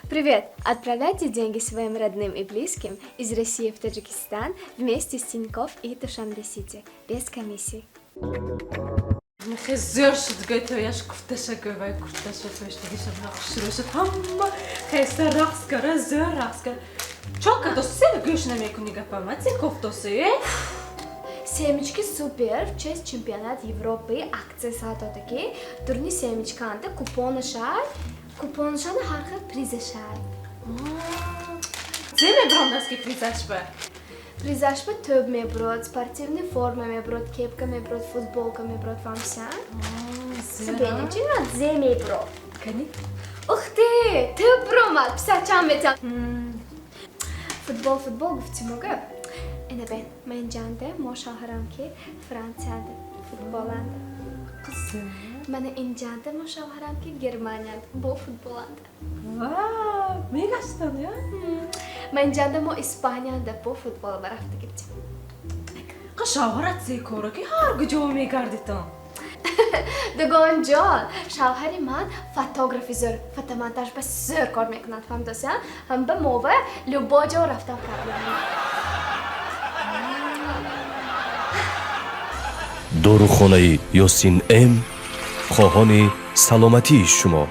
Привет! Отправляйте деньги своим родным и близким из России в Таджикистан вместе с Тинькофф и Душанбе-Сити без комиссий. Хе зӯр шуд, гӯй, тояш куфташа, гӯй, вай курташа пӯштагиша хушрӯ шуд. Ҳама хеста рақс кара, зӯр рақс кара. Чо кадоси, сена гӯш намекунӣ гапама, ци кофтоси, э? Семечки Супер в честь чемпионат Европы акция сатотаки турни семечканта купонашай, купонашана ҳар хел призашай. Зе мебиромдаст ки призашба? Призашба тӯб мебурод, спортивный форма мебурод, кепка мебурод, футболка мебурод, фаҳмисан? Бенечина зе мебурод. Кани? Ух ты, тӯб буромад, писарчам метиҳам. Футбол, футбол гуфтимога. Ина бен, ман ҷанде мо шавҳарам ки Франсияда футболанда. Қизим. Мана ин ҷанде мо шавҳарам ки Германияда бо футболанда. Ва, мегаштан, я? Ман ҷанде мо Испанияда бо футбол барафта гирдим. Қа шавҳарат зе кора, ки ҳар куҷо мегардитон? Дугонҷон, шавҳари ман фотографи зӯр, фотомонтаж ба зӯр кор мекунад, фаҳмидося? Ҳам ба мова любой ҷо рафтан проблема. Дорухонаи Ёсин М хоҳони саломатии шумо.